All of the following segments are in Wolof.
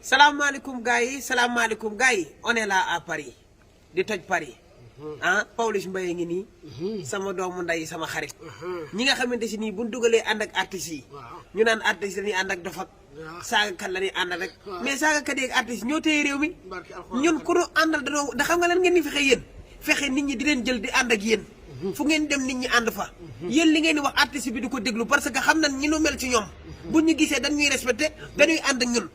salaamaaleykum gars yi salaamaaleykum gars yi on est là à Paris di toj Paris ah Pawlish Mbaye ngi nii sama doomu nday sama xarit ñi nga xamante si nii buñ dugalee ànd ak artistes yi ñu naan artistes dañuy ànd ak dof ak saagakat la ñuy àndal rek mais saagakat yi ak artistes ñoo téye réew mi ñun ku ñu àndal danoo da xam nga lan ngeen di fexe yéen fexe nit ñi di leen jël di ànd ak yéen fu ngeen dem nit ñi ànd fa yéen li ngeen di wax artiste bi di ko déglu parce que xam nañ ñi nu mel ci ñoom bu ñu gisee dañuy respecté dañuy ànd ak ñun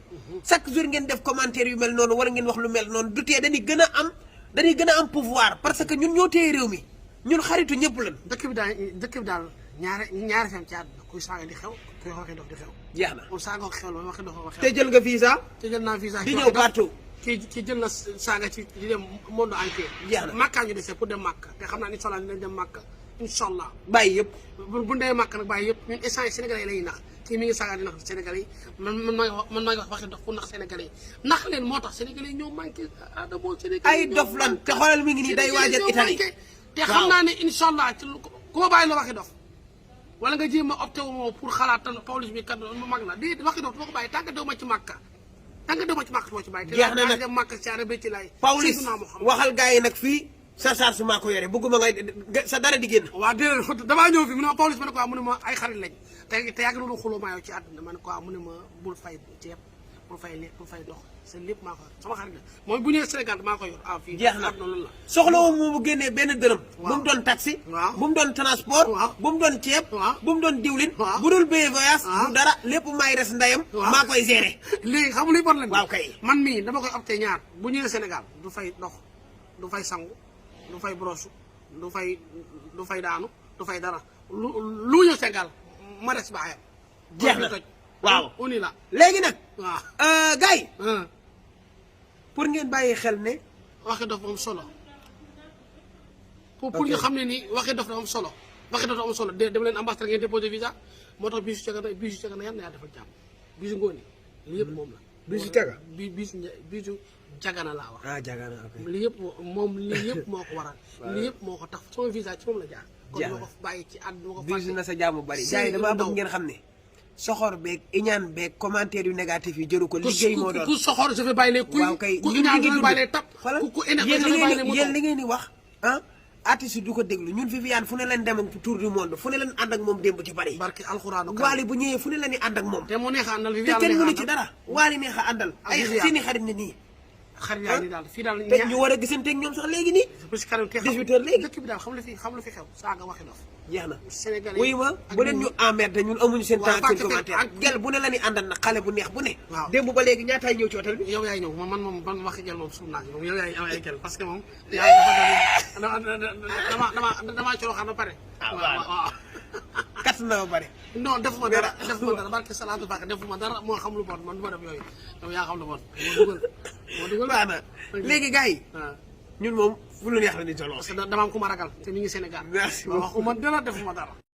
chaque jour ngeen def commentaire yu mel noonu wala ngeen wax lu mel noonu du tee dañuy gën a am pouvoir parce que ñun ñoo téye réew mi ñun xaritu ñëpp lan dëkk bi daal ñaari fem ci àdduna kuy saaga di xew kuy waxee dof di xew jeex na moom saaga ko xew la waxee dof ko xew te jël nga visa te jël naa visa di ñëw partout kii jël na saaga ci di dem monde entier jeex na Makka ñu desee pour dem Makka te xam naa incha allah dinañ dem Makka incha allah bàyyi yëpp bu ndee Makka nag bàyyi yëpp ñun instant yi sénégalais yi lañuy nax kii mi ngi saaga di nax sénégalais yi man maa ngi wax waxi dof pour nax sénégalais yi nax leen moo tax sénégalais yi ñoo manqué adamo sénégalais ay dof lan te xoolal mi ngi nii day waajal Italie te xam naa ne incha allah ci ku ma bàyyi la waxi dof wala nga jéem a opté wu moo pour xalaatal Pawlish bi kat mag la di waxi dof duma ko bàyyi tànk dew ma ci Makka tànk dew ma ci Makka moo ci bàyyi jeex na nag dem Makka ci arabe ci lay Pawlish waxal gars yi nag fii sa charge maa ko yore bëgguma nga sa dara di génn waaw déedéet damaa ñëw fi mu ne ma Pawlish ma ne ko mu ne ma ay xarit lañ te yàgg na lu xuloo maa yow ci àdduna ma ne ko mu ne ma bul fay ceeb bul fay lekk bul fay ndox seen lépp maa ko yor sama xarit la mooy bu ñëwee Sénégal maa ko yor fii jeex na loolu la soxla wu mu génnee benn dërëm bu mu doon taxi bu mu doon transport bu mu doon ceeb bu mu doon diwlin bu dul béyee voyage bu dara lépp maay res ndayam maa koy gérer léegi xam luy problème waaw kay man mii dama koy opté ñaar bu ñëwee Sénégal du fay ndox du fay sangu du fay brosse du fay daanu du fay dara lu ñëw Sénégal ma des baayam jeex na waaw on est là léegi nag waaw gars yi pour ngeen bàyyi xel ne waxi dof am solo pour ñu xam ne ni waxi dof am solo waxi dof am solo dem leen ambassade ngeen déposé visa moo tax bisu caga na yan na yaa defal jàmm bisu ngooni li yëpp moom la bisu caga bisu jagana laa wax jagana ok li yëpp moom li yëpp moo ko waral li yëpp moo ko tax sama visa ci moom la jaar kon moo ko bàyyi ci àdduna ko bisu na sa jàmm bari gars yi damaa bëgg ngeen xam ne soxor beeg iñaan beeg commentaire yu négatif yi jëru ko liggéey moo doon ku soxor je vais bàyyi les kuy waaw kay ku iñaan je vais bàyyi les tap ku yéen li ngeen di wax artiste yi du ko déglu ñun Viviane fu ne leen dem ak tour du monde fu ne leen ànd ak moom démb ci Paris barki alxuraanu waali bu ñëwee fu ne la ni ànd ak moom te mu neex a àndal te kenn mënu ci dara waali neex a àndal ay seeni xarit ne nii xarit yaa ni daal fii daal te ñu war a gisante ak ñoom sax léegi nii 18 heures léegi dëkk bi daal xam lu fi xew saaga waxi dof jeex na Sénégalais wuyu ma bu leen ñu emmerdé ñun amuñu seen temps seen commentaire ak gel bu ne la ni àndal nag xale bu neex bu ne démb ba léegi ñaataay ñëw ci hôtel bi yow yaay ñëw man moom ban waxi gel moom suum naa moom yow yaay am ay gel parce que moom damaa coroxaan ba pare waaw kat na ba pare non defuma dara barke salaatu baax defuma dara moo xam lu bon man du ma def yooyu yow yaa xam lu bon moo dugal baax na léegi gars yi ñun moom fu lu neex la ni solo parce que dama am ku ma ragal te mi ngi Sénégal merci waxuma dara defuma dara